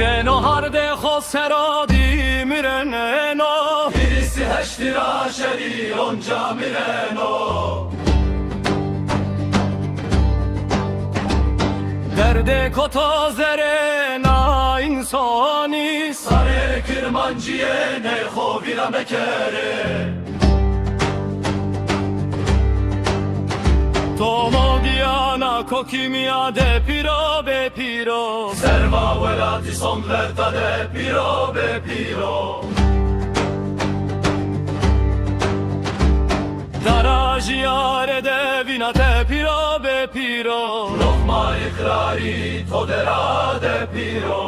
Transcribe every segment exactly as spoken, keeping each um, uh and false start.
Eno hardê xo sera dî mireno. Birisi heştira şerî onca mireno. Derdê koto zerê na însanî. Sarê kirmanciyê nê xo vîra mekerê. Tomo diyana kokîmiya de pîro bê pîro. Serva welatî somverta de pîro bê pîro. Dara jiyarê de vîna te pîro bê pîro. Loqma îqrarî to dera de pîro.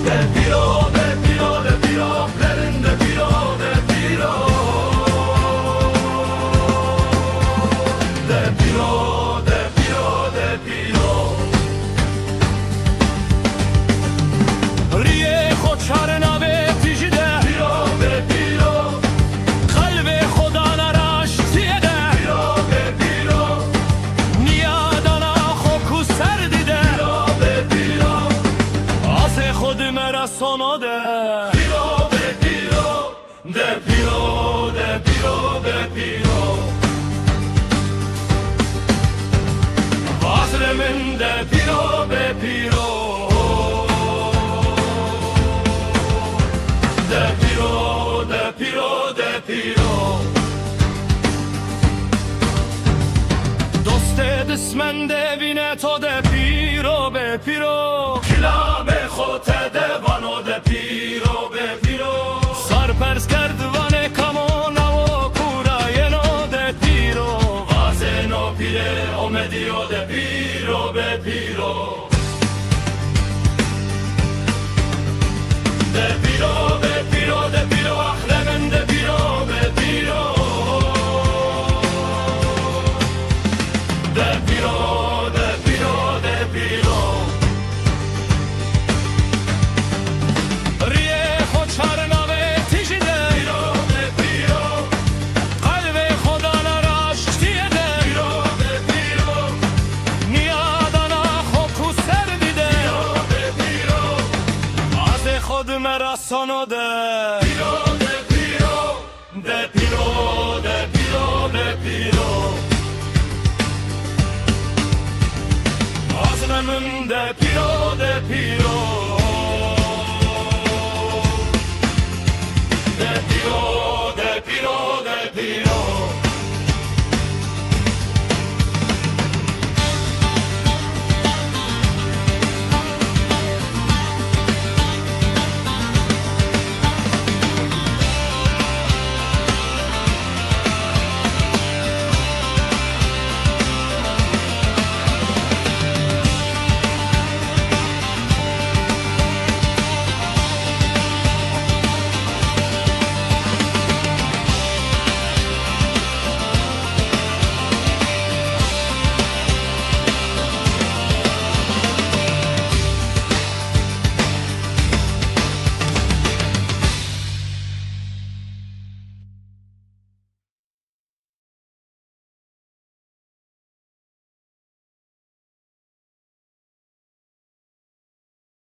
De pîro, de pîro, de pîro, lerin de pîro, de pîro. De pîro, de pîro, de pîro. Riyê xo çarnavê tijî de. Pîro bê pîro. Qelbê xo dana raştiyê de. Pîro bê pîro. Niyadana xo ku serdî de. Pîro bê pîro. Asê xo di me ra sono de. Pîro bê pîro. De pîro, de pîro, de pîro. Vazre min de pîro, be pîro. De pîro, de pîro, de pîro. Dostê dismendê vîne to de pîro, be pîro. Kilamê xo te de vano de pîro, be pîro. Sar pers kerd vanê kamo nawo kura yeno de pîro. Vazeno pîrê omediyo de pîro, be pîro. De pîro, be pîro, de pîro, axne min de pîro, be pîro. De pîro, de pîro, de pîro. Riyê xo çarnavê tijî de. Pîro, de pîro. Qelbê xo dana raştiyê de. Pîro, de pîro. Niyadana xo ku serdî de. Pîro, de pîro. Azê xo di me ra sono de. Pîro, de pîro. De pîro, de pîro, de pîro. Azme min de pîro, de pîro.